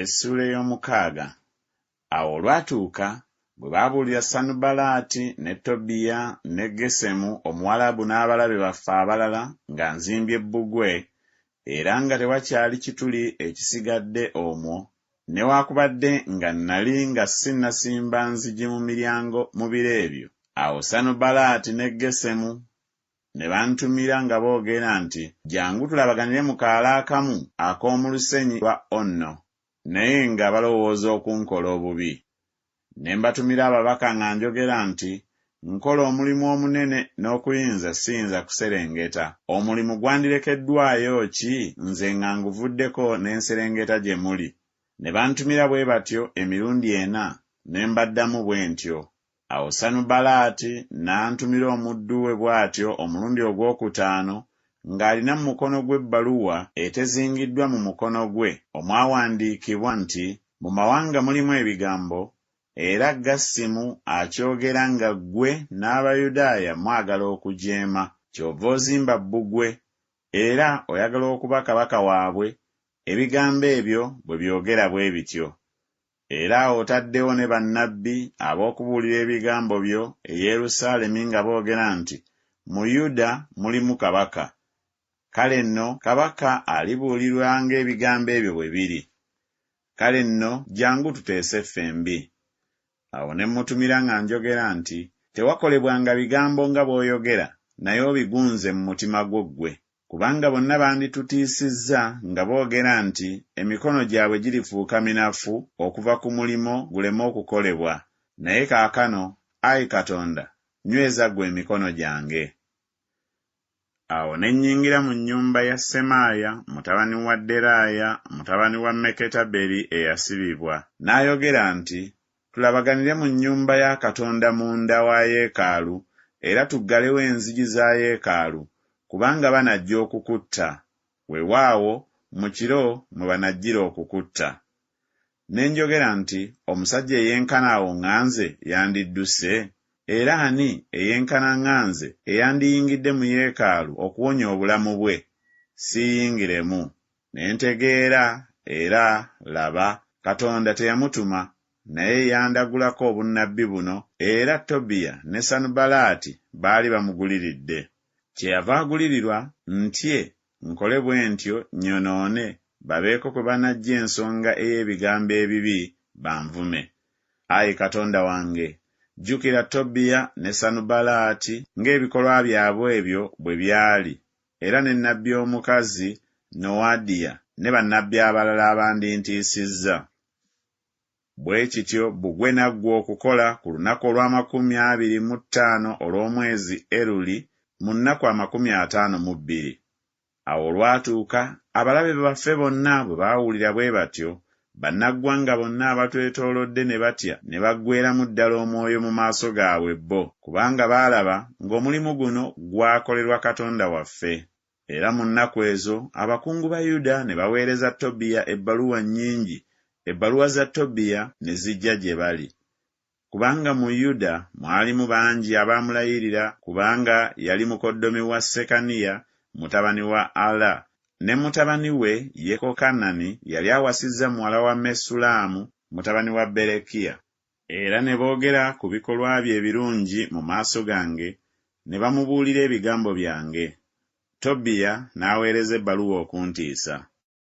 Essuula ey'omukaaga. Awo olwatuuka, bwe baabuulira Sanubalaati ne Tobiya ne Gesemu Omuwalabu n'abalabe baffe abalala nga nzimbye bbugwe, era nga tewakyali kituli ekisigadde omwo, newakubadde nga nnali nga sinnasimba nzigi mu miryango mu biro ebyo, awo Sanubalaati ne Gesemu ne bantumira nga boogera nti Jjangu tulabaganire mu kaala akamu ak'omu lusenyi lwa Onno, naye nga balowooza okunkola obubi. Ne mbatumira ababaka nga njogera nti Nkola omulimu omunene n'okuyinza siyinza kuserengeta, omulimu gwandirekeddwayo ki nze nga nguvuddeko ne nserengeta gye muli? Ne bantumira bwe batyo emirundi ena, ne mbaddamu bwe ntyo. Awo Sanubalaati n'antumira omuddu we bw'atyo omulundi ogw'okutaano, ng'alina mu mukono gwe ebbaluwa etezingiddwa mu mukono gwe, omwawandiikibwa nti Mu mawanga mulimu ebigambo, era Gassimu akyogera nga ggwe n'Abayudaaya mwagala okujeema, kyova ozimba bbugwe, era oyagala okuba kabaka waabwe, ebigambo ebyo bwe byogera bwe bityo. Era otaddewo ne bannabbi ab'okubuulira ebigambo byo e Yerusaalemi nga boogera nti Mu Yuda mulimu kabaka. Kale nno kabaka alibuulirwa ng'ebigambo ebyo bwe biri. Kale nno jjangu tuteese ffembi. Awo ne mmutumira nga njogera nti Tewakolebwanga bigambo nga bw'oyogera, naye obigunze mu mutima gwo ggwe. Kubanga bonna banditutiisizza nga boogera nti Emikono gyabwe girifuuka minafu okuva ku mulimo guleme okukolebwa, naye kaakano, ai Katonda, nyweza ggwe emikono gyange. Awo ne nnyingira mu nnyumba ya Semaaya mutabani wa Deraaya mutabani wa Meketaberi eyasibibwa. N'ayogera nti Tulabaganire mu nnyumba ya Katonda munda wa yeekaalu, era tuggalewo enzigi za yeekaalu, kubanga banajja okukutta, weewaawo, mu kiro mwe banajjira okukutta. Ne njogera nti Omusajja eyenkana awo nga nze yandidduse? Era ani eyenkana nga nze eyandiyingidde mu yeekaalu okuwonya obulamu bwe? Siiyingiremu. Ne ntegeera, era, laba, Katonda teyamutuma, naye yandagulako obunnabbi buno, era Tobiya ne Sanubalaati baali bamuguliridde. Kyeyava agulirirwa, ntye, nkole bwe ntyo nnyonoone, babeeko kwe banaggya ensonga ey'ebigambo ebibi, banvume. Ayi Katonda wange, jjukira Tobiya ne Sanubalaati ng'ebikolwa byabwe ebyo bwe byali, era ne nnabbi omukazi Nowadiya ne bannabbi abalala abandintiisizza. Bwe kityo bbugwe n'aggwa okukola ku lunaku olw'amakumi abiri mu ttaano olw'omwezi Eruli mu nnaku 52. Awo olwatuuka, abalabe baffe bonna bwe baawulira bwe batyo, bannaggwanga bonna abatwetoolodde ne batya ne baggweeramu ddala omwoyo mu maaso gaabwe bo, kubanga baalaba ng'omulimu guno gwakolerwa Katonda waffe. Era mu nnaku ezo abakungu ba Yuda ne baweereza Tobiya ebbaluwa nnyingi, ebbaluwa za Tobiya ne zijja gye bali. Kubanga mu Yuda mwalimu bangi abaamulayirira kubanga yali mukoddomi wa Sekaniya mutabani wa Ala, ne mutabani we Yekokanani yali awasizza muwala wa Mesulaamu mutabani wa Berekiya. Era ne boogera ku bikolwa bye ebirungi mu maaso gange, ne bamubuulira ebigambo byange. Tobiya n'aweereza ebbaluwa okuntiisa.